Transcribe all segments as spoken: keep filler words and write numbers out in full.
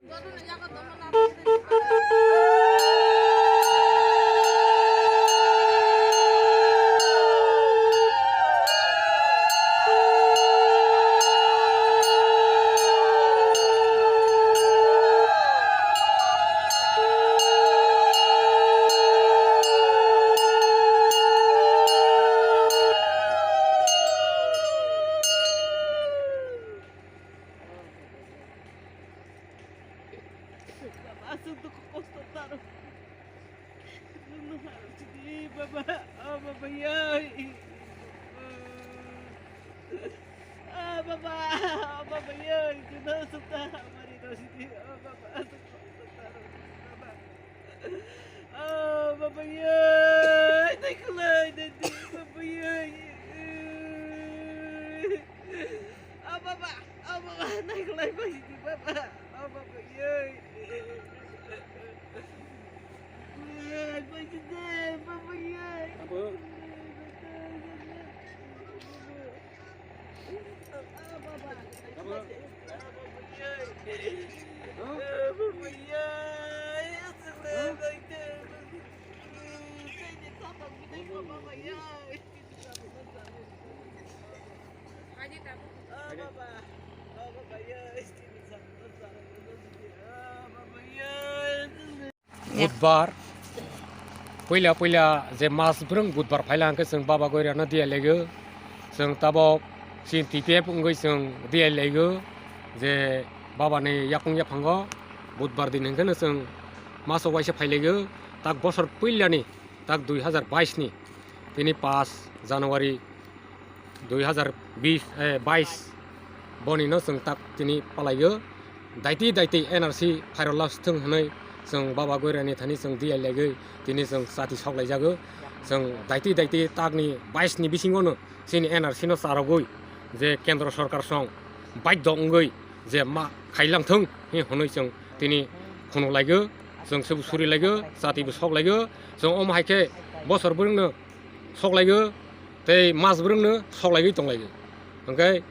Baba, aswk dukhu kosto taro. Nwng harok sidi, baba, o baba, yai. O baba, o baba, yai. Nwng aswk ta hamari rw sidi, o baba, aswk kosto taro, baba. O baba, yai. Naikolai, nai, baba, yai. O baba, o baba, naikolai bai di baba, o baba, yai. Bai di de, baba, yai. Abo. O baba. Abo. O baba, yai. O baba, yai. O baba, yai. Budbar, puila puila je mas bwrwng budbar phaila hwnkhe chwng Baba Goirano diya lego. Chwng tabok chini T P F wngwi chwng diya lego je Baba ni yakung yaphango budbar din hwnkhe no chwng maso waisa phai lego. Tak bosor puilani, tak dui hazar bais ni tini pash January dui hazar bis, eh, bais boni no chwng tak tini palaiyo. Daiti daiti N R C phairok last thung hwnwi chwng Baba Goirani thani chwng diya laiwi tini chwng chati sok laijago. Chwng daiti daiti takni bais ni bisingo no chini N R C no charogwi je Kendra Sorkar song baidho wngwi je ma khailang thung hi hwnwi chwng tini khunuk laigo, chwng se bo suri laigo, chati bo sok laigo. Chwng omo hai khe bosor bwrwngno sok laigo, tei mas bwrwngno sok laigwi tong laigo. Hwnkhe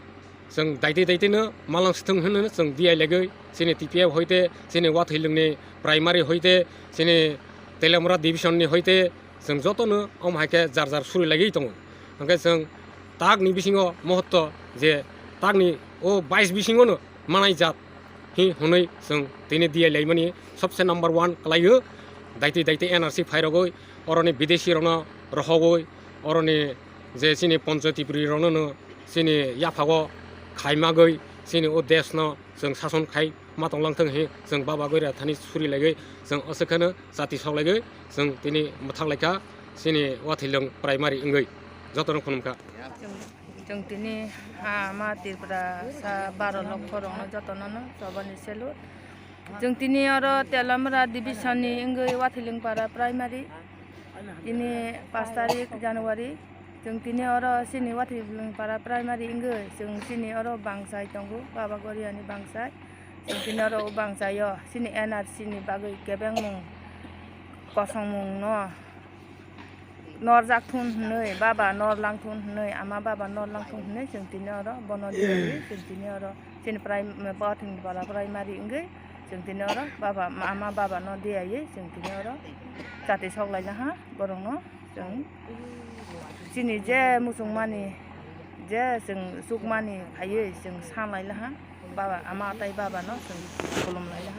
chwng daiti daiti no malang sithung hwnwi chwng diya laigo, chini T P F hoite, chini Wathilwngni primary hoite, chini Teliamura division ni hoite, chwng jotono omo hai khe jar jar suri laiwi tongo. Hwnkhe chwng takni bisingo mohotto je takni o bais bisingono manai jat hi hwnwi chwng tini diya laimani sobse number one kwlaio. Daiti daiti N R C phairogwi oroni bidesi rokno rohogwi oroni je chini poncho tipri rokno no chini yaphago khaimagwi chini o desh no chwng sason khai ma tonglang thung hi chwng Baba Goira thani suri laiwi chwng aswk kheno chati sok laiwi chwng tini mwthak laikha chini Wathilwng primary wngwi jotono khunum kha. Chwng, chwng tini ha ma Tripura sa baro lokho rokno jotono no chobani selu. Chwng tini oro Telamra division ni wngwi Wathilwng para primary. Tini pash tarik January. Chwng tini oro chini Wathilwng para primary wngwi chwng chini oro bangsai tongo, Baba Goriani bangsai. Chwng tini oro o bangsaio chini N R C ni bagwi kebengmung kosongmung no norjak thun hwnwi, baba norlang thun hwnwi, ama baba norlang thun hwnwi chwng tini oro bono diyawi chwng tini oro chini prim-, Wathilwng para primary wngwi chwng tini oro baba, ama baba no diyawi chwng tini oro chati sok laina ha borokno. Chwng chini je muchungmani, je chwng chukmani phaiwi chwng sa lai laha, baba, ama tei baba no chwng khulum lai laha.